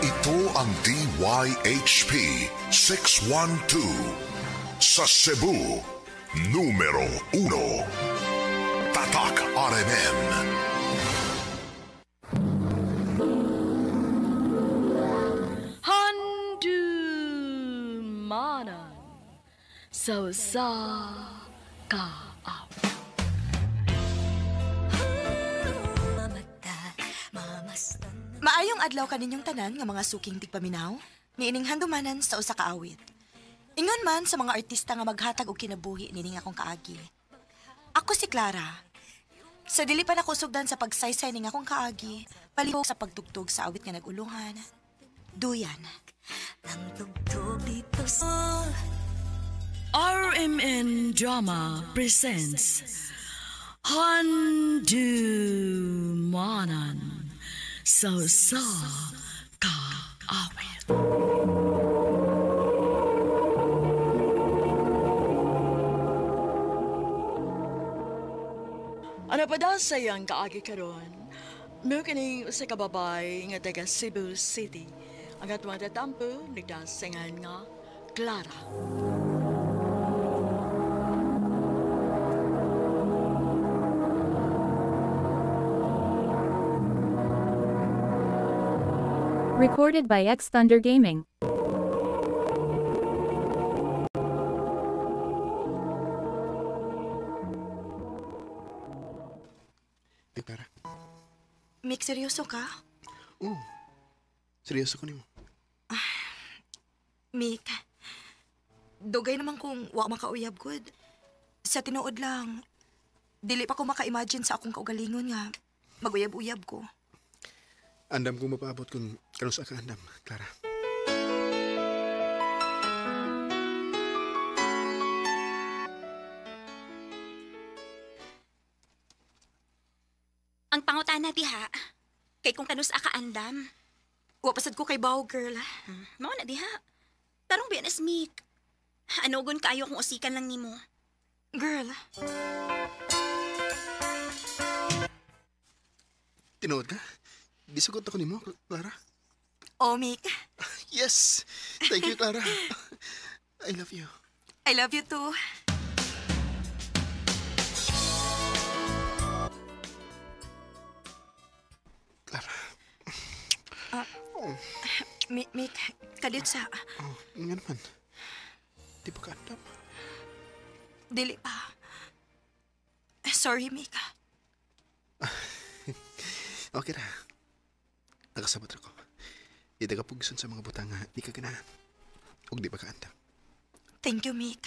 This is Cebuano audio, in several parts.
Ito ang DYHP 612 sa Cebu, numero 1. Tatak RMN. Handumanan sa usa ka awit. Maayong adlaw kaninyong tanan nga mga suking tigpaminaw, niining handumanan sa usa ka awit. Ingon man sa mga artista nga maghatag og kinabuhi nining akong kaagi. Ako si Clara. Sa dili pa nakusugdan sa pagsaysay ning akong kaagi, palihog sa pagtugtog sa awit nga nag-ulungan. Duyan. Ang tugtog dito sa RMN Drama presents Handumanan sa usa ka awit. Ano pa daw sa iyang kaagi karon? Mao kining usa ka babay nga taga Cebu City. Ang atong tatampo nagdasingan nga Clara. Recorded by X Thunder Gaming. Di, Clara. Mick, seryoso ka? Oo. Seryoso ko nimo. Mick, dugay naman kung wa makauyab good. Sa tinuod lang, dili pa ko maka-imagine sa akong kaugalingon nga maguyab-uyab ko. Andam kong mapaabot kung kanus ka andam, Clara. Ang pangutana diha, kay kung kanus ka andam. Wa pasad ko kay Bao, girl. Mao na diha. Tarong biyan as Mick. Anogon kaayo kung usikan lang nimo. Girl, Tinuod ka? Disugot ako nimo, Clara. Oh, Mick. Yes! Thank you, Clara. I love you. I love you too. Clara. Mick, kalit sa... Oh, nga naman. Di pa ka andam. Dili pa. Sorry, Mick. Okay ra. Nakasabot ra ko. Di ka pugson sa mga butang nga di ka ganahan. Ug di pa ka andam. Thank you, Mick.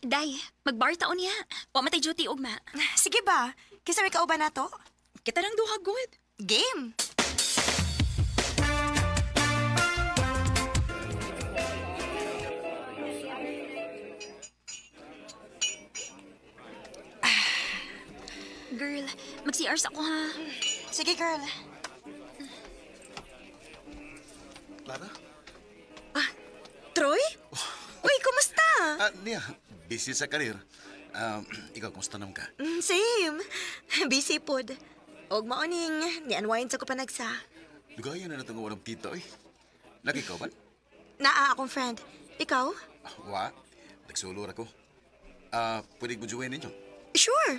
Day, magbar taon niya. Wa matay duty ugma. Sige ba? Kisa may kauban na to? Kita lang duha good. Game! Girl, mag-CRs ako ha. Sige, girl. Clara? Troy? Uy, kumusta? Niya, busy sa karir. Ikaw, kumusta naman ka? Same. Busy pod. Og maoning, ni-unwind sa ko panagsa. Lugayan na natong walang tito eh. Lagi ka ba? Naa akong friend. Ikaw? Wa, nagsulo ra ko. Pwede mo join ninyo? Sure.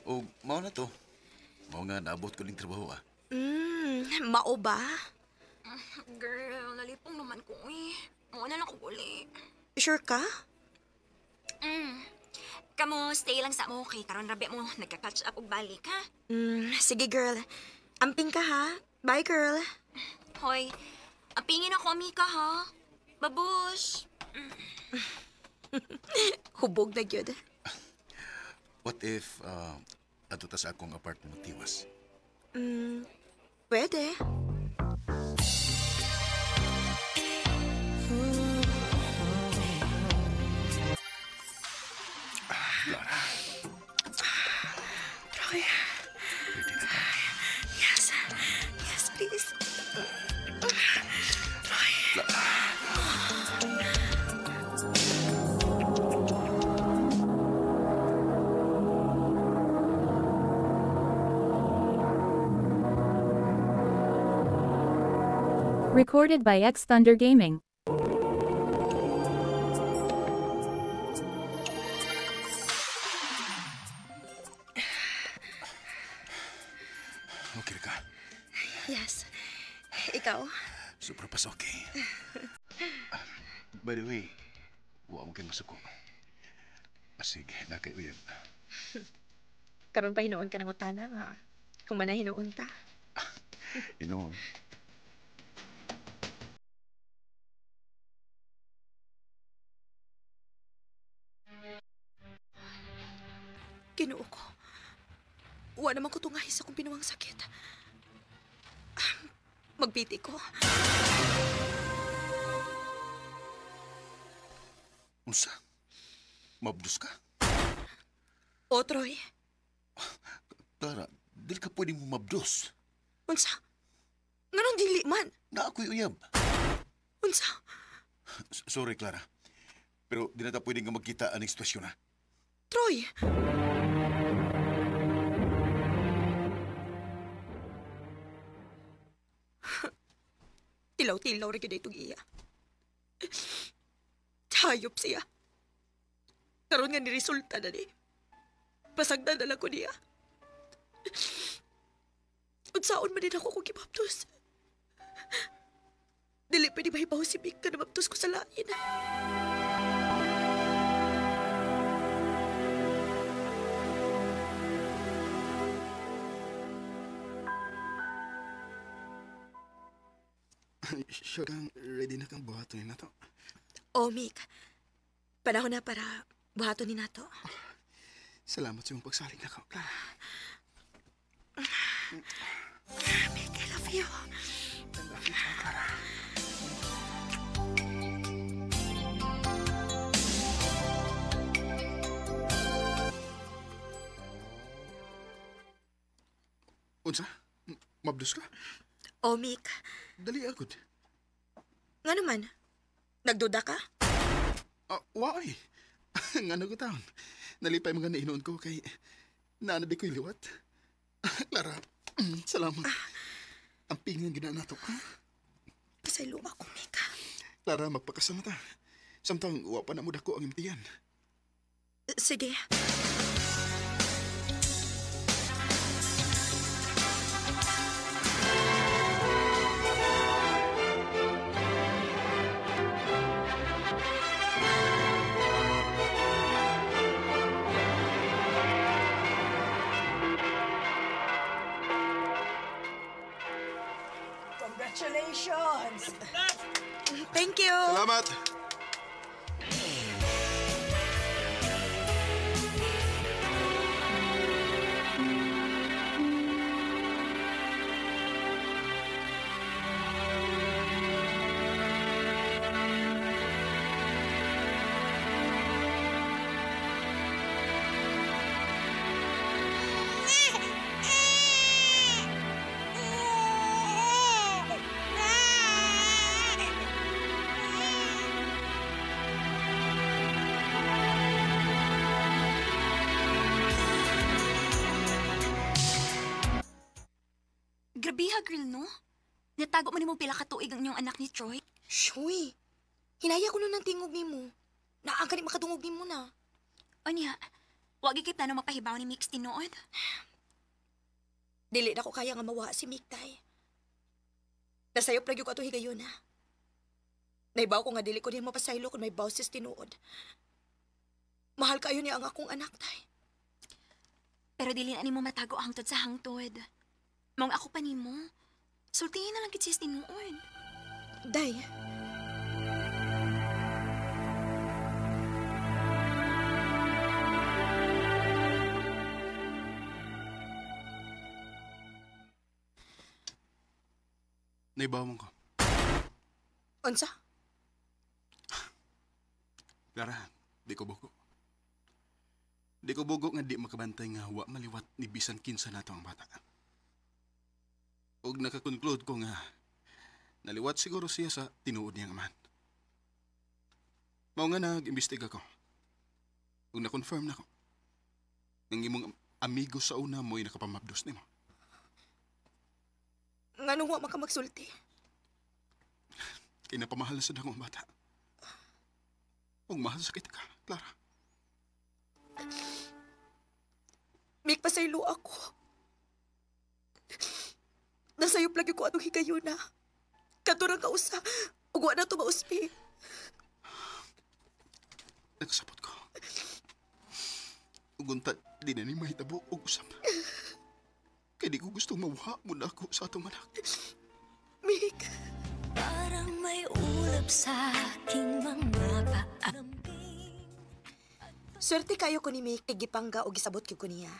O, mao na to. Mao nga, naabot ko ning trabaho ah. Mao ba? Girl, nalipong naman ko eh. Mao na lang ko uli. Sure ka? Kamo, stay lang sa mo. Kay karon rabi mo, nagka-catch up og balik ha. Sige, girl. Amping ka ha. Bye, girl. Hoy, ampingin ako, Mika ha. Babush! Hubog na gyud. What if, ato ta sa akong apartment tiwas? Pwede. Clara. Troy. Pwede na ta. Yes. Yes, please. Troy. Clara. Recorded by X Thunder Gaming. Okay ka? Yes. Ikaw? Super pas okay. By the way, wa mo kay masuko. Asig, na kay uyab. Karon pa hinuon ka ng utana nga. Kung man na hinuon ta. Hinuon. Ginoo ko. Wa naman ko tungahi sa akong binuang sakit. Magbiti ko. Unsa? Mabdus ka? O, Troy. Clara, dili ka pwedeng mabdus. Unsa? Nganong dili man? Na ako'y uyab. Unsa? Sorry, Clara. Pero di na ta pwedeng nga magkita aning sitwasyon, ha? Troy! Tilaw-tilaw ra gyud itong iya. Hayop siya. Karon nga niresulta na ni. Pasagdan na lang ko niya. Unsaon man din ako kung gibaptos. Dili pwede mahibaw si Mick na nabaptos ko sa lain. Sure kang ready na kang buhaton ni nato. Oh, Mick. Panahon na para buhaton ni nato. Salamat sa imong pagsalig na ka, Clara. Mick, I love you. I love you, Clara. Unsa? Mabdus ka? Oh, Mick. Dali agad. Nga naman? Nagduda ka? Why? Nga na ko taon. Nalipay mga nainoon ko kay naanabi ko'y liwat. Clara, salamat. Ang pingang gina nato ka. Pasaylo ako, Mick. Clara, magpakasama ta. Samtang wa pa na mo dako ang imtiyan. Sige. Congratulations! Thank you. Salamat! Grabiha, girl, no? Natago mo nimo pila ka tuig ang inyong anak ni Troy. Shuy. Hinaya ko nun ang tingog nimo. Naa gani makadungog nimo na. Unya, wag ikit na mapahibaw ni Mix tinuod. Dili na ko kaya nga mawa si Mick, tay. Nasayop lagi ko ato higayon, ha. Naibaw ko nga dili ko niya mapasaylo kung may boses tinuod. Mahal kayo niya ang akong anak, tay. Pero dili na nimo matago hangtod sa hangtod. Mong ako pa nimo. Sultihin na lang kit siya tinuod. Day. Naibaw mo ko. Unsa? Clara, di ko bugo. Di ko bugo nga di makabantay nga wa maliwat ni bisan kinsa nato ang bata. Og nakakonclude ko nga naliwat siguro siya sa tinuod niyang amahan. Mao nga nag-imbestiga ko. Ug na-confirm na ko. Ang imong amigo sa una mo'y nakapamabdos nimo. Nganong wa man ka magsulti? Kay napamahal sa dako ang bata. Ug mahal sa kita ka, Clara. Mik, pasaylo ako. Nasayop lagi ko atong higayuna. Katurang kausa, ug wa na to mauspi. Nagsabot ko. Ug unta, di na ni mahitabo og usap. Kay di ko gustong mawha mo na ako sa atong anak. Mik. Parang may ulap sa aking mga paa. Swerte kayo ko ni Mick, kay gipangga o gisabot gyud ko niya.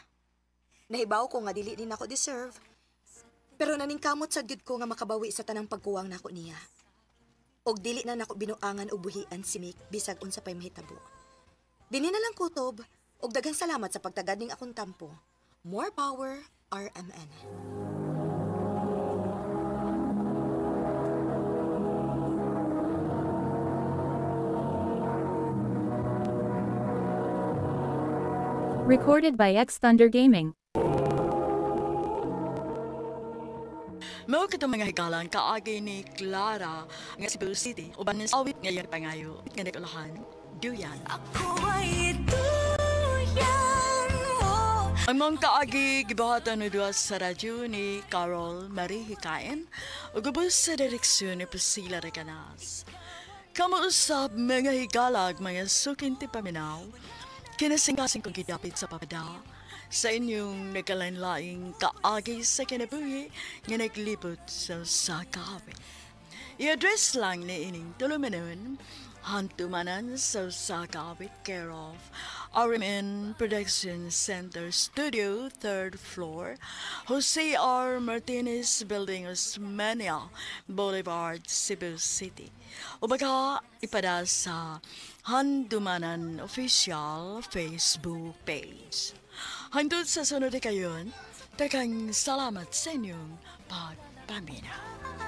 Nahibaw ko nga dili din ako deserve. Pero naningkamot sad gyud ko nga makabawi sa tanang pagkuwang nako niya. Og dili na nako binuangan o buhian si Mick bisag unsa pay mahitabo. Dili na lang kutob og daghang salamat sa pagtagad ning akong tampo. More power, RMN. Recorded by X Thunder Gaming. Mao katong mga higalan kaagi ni Clara nga Cebu City uban sa awit nga iyang pangayo nga nagulahan Duyan. Ako ay duyan mo. Ang mga kaagi gibuhatan ni duha sa radyo ni Carol Marie Hikain ug ubos sa direksyon ni Priscilla Recanas. Kamuusap mga higalag mga sukinti paminaw, kinasing-kasing kong gidapit sa papada sa inyong nagkalain-laing kaagi sa kinabuhi nga naglibot sa sakawit. I-address lang ni ining tulumanon, hantumanan sa Sakawit, care of RMN Production Center Studio, 3rd floor, Jose R. Martinez Building, Osmeña Boulevard, Cebu City. O baka ipada sa Handumanan Official Facebook page. Hangtod sa sunod kayon, daghang salamat sa inyong pagpaminaw.